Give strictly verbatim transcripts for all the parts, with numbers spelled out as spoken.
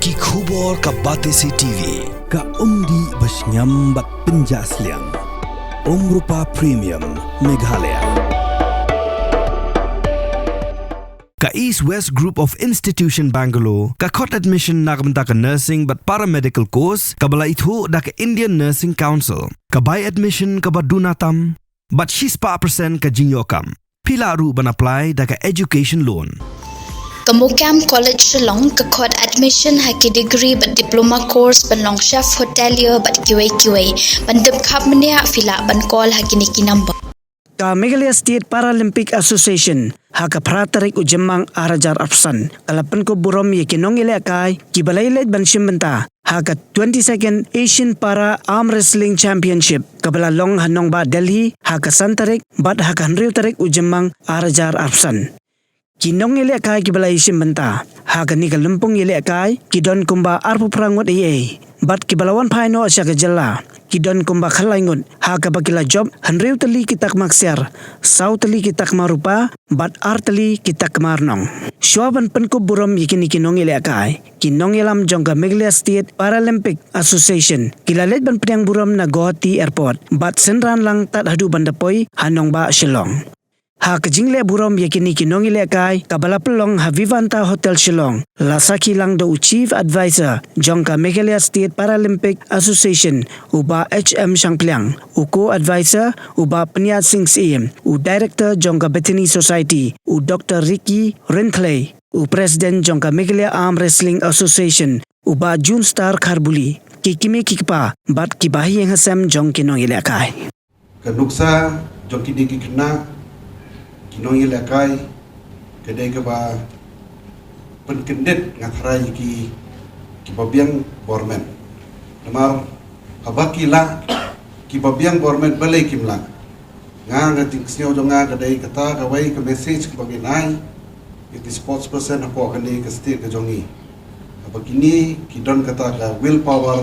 Ki khubor ka Batesi T V, ka umdih ba shngiam bad pynjah sliang. Umrupa Premium, Meghalaya. Ka East West Group of Institution Bangalore, ka khot admission na ka bynta ka nursing bad paramedical course, kaba la ithuh da ka Indian Nursing Council. Ka bai admission kaba duna tam, bad shispah percent ka jingïoh kam. Phi lah ruh ban apply da ka education loan. Ka MOKAM College Shillong ka khot admission ha ki degree bad diploma course ban long chef hotelier bad kiwei kiwei. Ban tip khapbniah phi lah ban call ha kine ki number. Ka Meghalaya State Paralympic Association ha ka phra tarik u Jymmang ar hajar arphew san ka la pynkup burom ïa ki nongïalehkai kiba la ïaleit ban shim bynta ha ka twenty-second Asian Para Arm Wrestling Championship kaba la long ha nongbah Delhi ha ka san tarik bad ha ka hynriew tarik u Jymmang ar hajar arphew san. Ki nongïalehkai kiba la ïashim bynta ha kane ka lympung ïalehkai ki don kumba arphew phra ngut eiei bad kiba la wan phai noh sha ka jylla ki don kumba khatlai ngut, ha kaba ki la jop hynriew tylli ki takma ksiar, saw tylli ki takma rupa bad ar tylli ki takma rnong. Shuwa ban pynkup burom ïa kine ki nongïalehkai, ki nongïalam jong ka Meghalaya State Paralympic Association ki la leit ban pdiang burom na Guwahati Airport bad synran lang tad haduh ban da poi ha nongbah Shillong. Ha ka jingleh burom ïa kine ki nongïalehkai kaba la pynlong ha Vivanta Hotel Shillong, la sakhi lang da u Chief Advisor jong ka Meghalaya State Paralympic Association, u Bah H M Shangpliang, u Co-Advisor, u Bah Pynïaid Singh Syiem, u Director jong ka Bethany Society, u Doctor Ricky Rynthlei, u President jong ka Meghalaya Arm Wrestling Association, u Bah June Star Kharbuli, ki kmie ki kpa bad ki bahaïing hasem jong ki nongïalehkai. Ka nuksa jong kine ki khynnah ki nongïalehkai ka dei kaba pynkyndit, nga tharai, ïa ki, kiba biang bor met. Namar haba ki lah, kiba biang bor met balei kim lah? Nga, ka jingsngew jong nga ka dei kata kawei ka message kaba ngin ai ïa ki sports person hapoh kane ka state ka jong ngi. Haba kine ki don kata ka will power,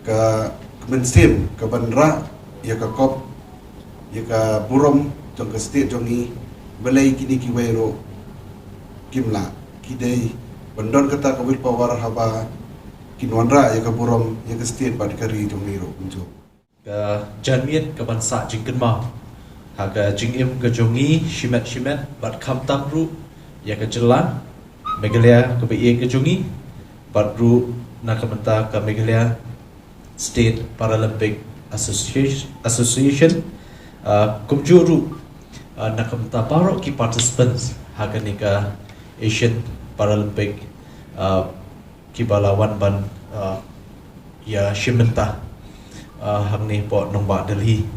ka, ka mynsiem ka ban rah ïa ka kop, ïa ka burom jong ka state jong ngi, balei kine kiwei ruh kim lah? Ki dei ban don kata ka will power haba kin wanrah ïa ka burom ïa ka state bad ka ri jong ngi ruh kumjuh. Ka janmiet ka ban sah jingkynmaw ha ka jingim ka jong ngi shimet shimet bad khamtam ruh ïa ka jylla Meghalaya kaba ïeit ka jong ngi, bad ruh na ka bynta ka Meghalaya State Paralympic Association, Association, uh, kumjuh ruh, uh, na ka bynta baroh ki participants ha kane ka Asian Paralympic, uh, kiba la wan ban, uh, ïashim bynta, uh, hangne hapoh nongbah Delhi.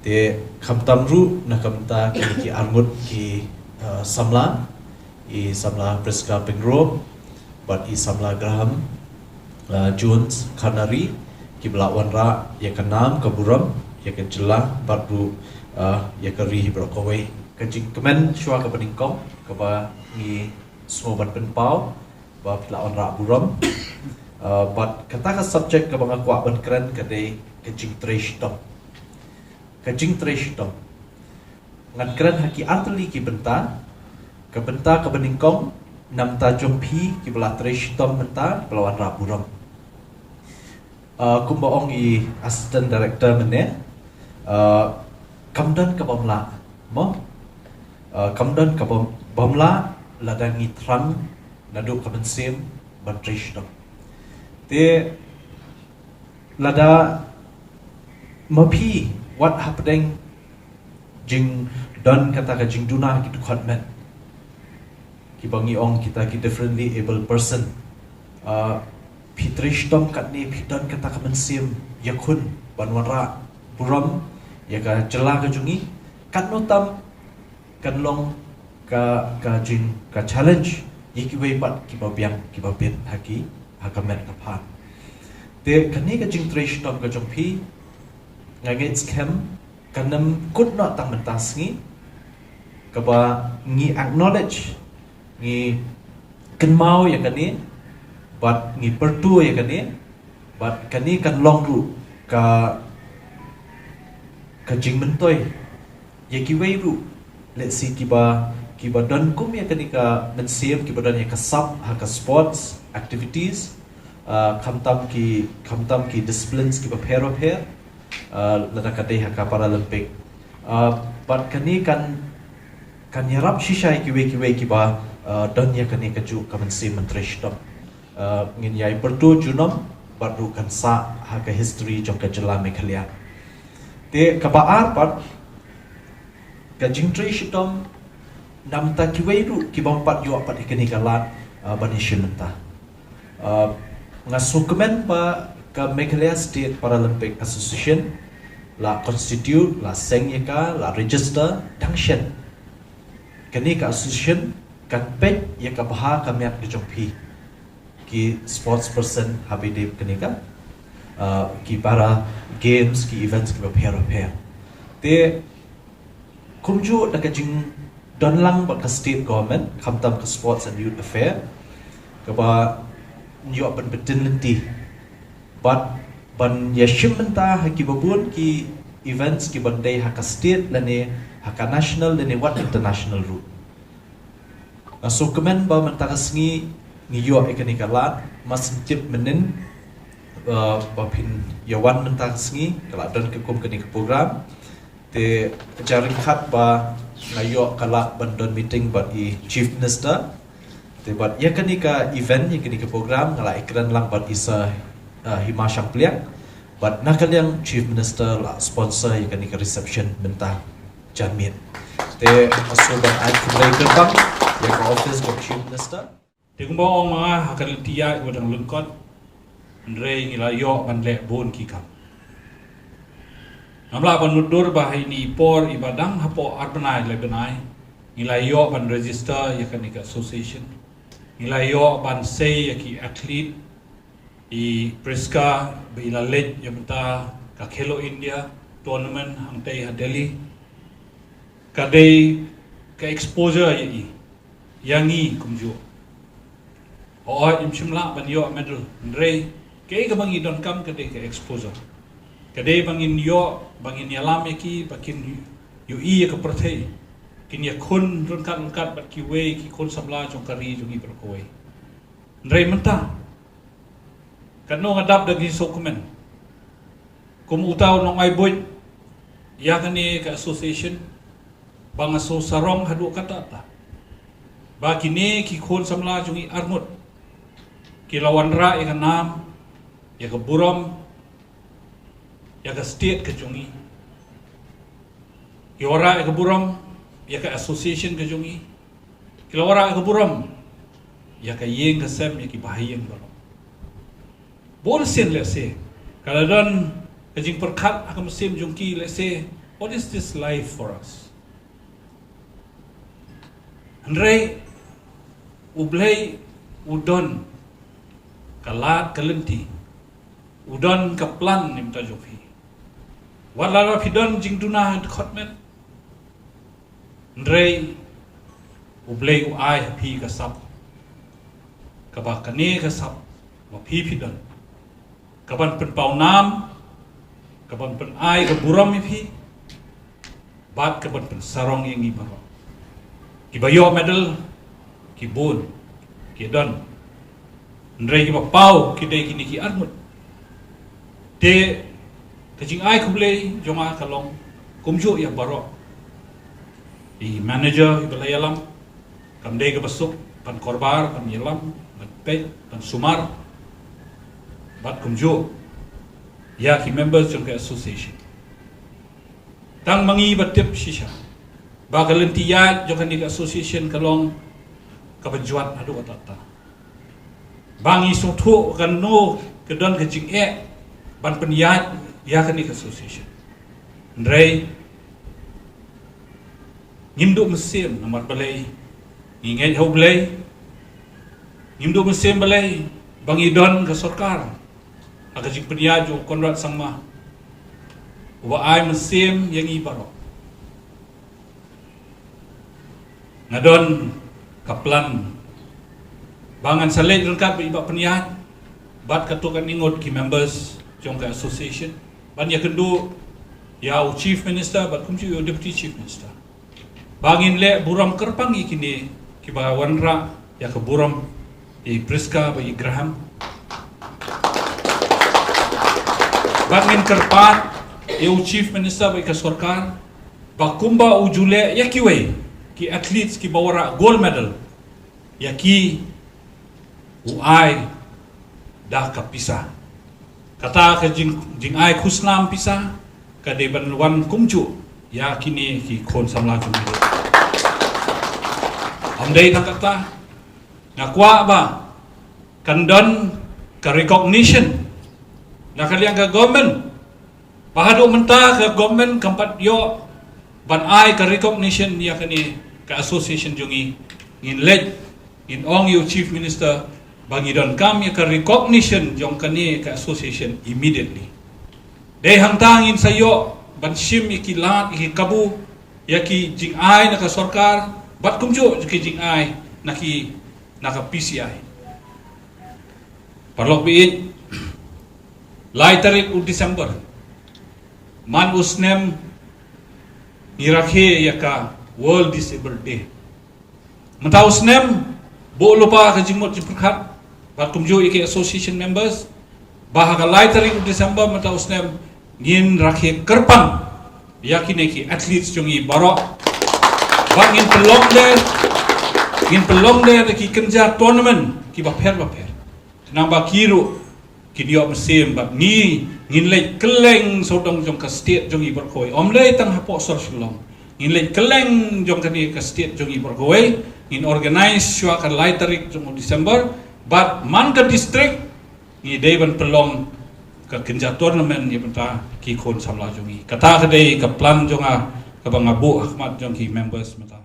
Te khamtam ruh na ka bynta kine ki arngut ki, uh, samla, i samla Prisca Pyngrope bad i samla Graham, uh, Jones Kharnari, kiba la wanrah ïa ka nam ka burom ïa ka jylla bad ruh, uh, ïa ka ri baroh kawei. Ka jingkmen shuwa kaba nyngkong kaba ngi sngew ban pynpaw ba phi la wanrah burom. Uh, bad kata ka subject kaba nga kwah ban kren ka dei ka jingtrei shitom. Ka jingtrei shitom. Ngan kren ha ki artylli ki bynta. Ka bynta kaba nyngkong, na bynta jong phi kiba la trei shitom mynta, kiba la wanrah burom. Uh, kumba ong i Assistant Director mynne, uh, kam don kaba ym lah, mo? Uh, kam don kaba ym lah lada ngi thrang naduh ka mynsiem ban trei shitom. Te lada ma phi wat hapdeng jingdon kata ka jingduna ki dkhot met, kiba ngi ong kita ki differently abled person, uh, phi trei shitom katne, phi don kata ka mynsiem ïakhun ban wanrah burom ïa ka jylla ka jong ngi, katno tam kan long ka, ka jing, ka challenge ïa kiwei pat kiba biang kiba bit ha ki, ha ka met ka phad. Te kane ka jingtrei shitom ka jong phi, nga ngeit skhem kan ym kut noh tang mynta sngi, kaba ngi acknowledge, ngi kynmaw ïa kane bad ngi pyrto ïa kane, bad kane kan long ruh ka, ka jingmyntoi ïa kiwei ruh, let's say, kiba Kiba don kum ïa kane ka mynsiem, kiba don ïa ka sap ha ka sports activities, uh, khamtam ki, khamtam ki disciplines kiba pher bapher, uh, lada ka dei ha ka Paralympic. Uh, bad kane kan, kan ïarap shisha ïa kiwei kiwei kiba, uh, don ïa kane kajuh ka mynsiem ban trei shitom. Uh, ngin ïai pyrto junom bad ruh kan sah ha ka history jong ka jylla Meghalaya. Te kaba ar pat, ka jingtrei shitom namar kiwei ruh kiba ym pat ïoh pat ïa kane ka lad, uh, ban ïashim bynta. Uh, nga sngewkmen ba ka Meghalaya State Paralympic Association la constitute, la seng ïa ka, la register dang shen. Kane ka association kan peit ïa ka bha ka miat ka jong phi, ki sports person, haba ïadei bad kane ka, uh, ki para games, ki events kiba pher bapher. Te kumjuh da ka jingdon lang bad ka state government, khamtam ka Sports and Youth Affair, kaba ïoh ban btin lynti bad ban ïashim bynta ha kiba bun ki events kiban dei ha ka state lane ha ka national lane wat international ruh. Nga sngewkmen ba mynta ka sngi ngi ïoh ïa kane ka lad, mar shen tip mynnin, uh, ba phin ïa wan mynta ka sngi, ka la don ka kum kane ka program. Te jingryngkat ba nga ïoh ka lad ban don meeting bad i Chief Minister. Te bad ïa kane ka event, ïa kane ka program nga la ïakren lang bad i Sir, uh, Hima Shampliang. Bad na ka liang Chief Minister la sponsor ïa kane ka reception mynta janmiet. Te nga sngewbha ban ai khublei kyrpang ïa ka office jong Chief Minister. Te kumba ong ma nga, ha ka lynti ïaid kaba dang lyngkot, hynrei ngi la ïoh ban leh bun ki kam. Ngam lah ban mutdur ba ha ine i por iba dang hapoh ar bnai le bnai, ngi la ïoh ban register ïa kane ka association. Ngi la ïoh ban sei ïa ki athlete, i Prisca ba i la leit ïa bynta ka Khelo India tournament hangtei ha Delhi. Ka dei ka exposure ïa i, ïa ngi kumjuh. Hooid, ym shym lah ban ïoh medal, hynrei kaei kaba ngi donkam ka dei ka exposure. Ka dei ba ngin ïoh, ba ngin ïalam ïa ki, ba kin ïohi ïa ka pyrthei. Kin ïakhun ryngkat ryngkat bad kiwei ki khun samla jong ka ri jong ngi baroh kawei. Hynrei mynta, katno nga dap da ki sngewkmen kum uta u nongai buit ïa kane ka association, ba nga sngewsarong haduh katta katta ba kine ki khun samla jong ngi arngut ki la wanrah ïa ka nam, ïa ka burom ïa ka state ka jong ngi. Ki wanrah ïa ka burom ïa ka association ka jong ngi. Ki la wanrah ïa ka burom ïa ka ïing ka sem, ïa ki bahaïing baroh. Bun sien lehse ka la don ka jingpyrkhat ha ka mynsiem jong ki, lehse, what is this life for us? Hynrei U Blei u don ka lad ka lynti, u don ka plan na ka bynta jong phi. Wat la phi don jingduna dkhot met, hynrei U Blei u ai ha phi ka sap, kaba kane ka sap ma phi phi don, kaban pynpaw nam, kaban pynai ka burom ïa phi, bad kaban pynsarong ïa ngi baroh. Kiba ïoh medal ki bun, ki don, hynrei kiba paw ki dei kine ki arngut. Te ka jingai khublei jong nga ka long kumjuh ïa baroh. I manager iba la ïalam, kam dei kaba suk ban korbar, ban ïalam, ban peit, ban sumar, bad kumjuh ïa ki members jong ka association. Tang ma ngi ba tip shisha ba ka lynti ïaid jong kane ka association ka long kaba jwat haduh katta katta. Ba ngi sngewthuh kano ka don ka jingeh ban pynïaid ïa kane ka association. Hynrei ngim duh mynsiem, namar balei? Ngi ngeit ha U Blei. Ngim duh mynsiem balei ba ngi don ka sorkar ha ka jingpynïaid jong u Conrad Sangma, uba ai mynsiem ïa ngi baroh. Nga don ka plan ba ngan sa leit ryngkat bad i Bah Pynïaid bad katto katne ngut ki members jong ka association ban ïakynduh ïa u Chief Minister bad kumjuh ïa u Deputy Chief Minister. Ba ngin leh burom kyrpang ïa kine kiba wanrah ïa ka burom, ïa i Prisca bad i Graham. Ba ngin kyrpad ïa u Chief Minister bad ïa ka sorkar ba kumba u ju leh ïa kiwei ki athletes kiba wanrah gold medal, ïa ki u ai da ka pisa. Kata ka jing, jingai khusnam pisa ka dei ban wan kumjuh ïa kine ki khun samla jong ngi. Ym dei tang kata, nga kwah ba kan don ka recognition na ka liang ka government. Ba haduh mynta ka government kam pat ïoh ban ai ka recognition ïa kane ka association jong ngi. Ngin leit, ngin ong ïa u Chief Minister ba ngi donkam ïa ka recognition jong kane ka association immediately. Dei hangta ngin sa ïoh ban shim ïa ki lad, ïa ki kabu, ïa ki jingai na ka sorkar bad kumjuh ki jingai na ki, na ka P C I. Paralok baieit, lai tarik u December man u snem ngi rakhe ïa ka World Disabled Day. Mynta u snem, buh lypa ka jingmut jingpyrkhat bad kumjuh ïa ki association members ba ha ka lai tarik u December mynta u snem ngin rakhe kyrpang ïa kine ki athletes jong ngi baroh. Ba ngin pynlong de, ngin pynlong de ki kynja tournament kiba pher ba pher. Khnang ba ki ruh kin ïoh mynsiem bad ngi ngin leit kylleng sawdong jong ka state jong ngi baroh kawei. Ym dei tang hapoh sor Shillong. Ngin leit kylleng jong kane ka state jong ngi baroh kawei. Ngin organize shuwa ka lai tarik jong u December bad man ka district ngi dei ban pynlong ka kynja tournament ïa bynta ki khun samla jong ngi. Kata ka dei ka plan jong nga kaba nga buh ha khmat jong ki members mynta.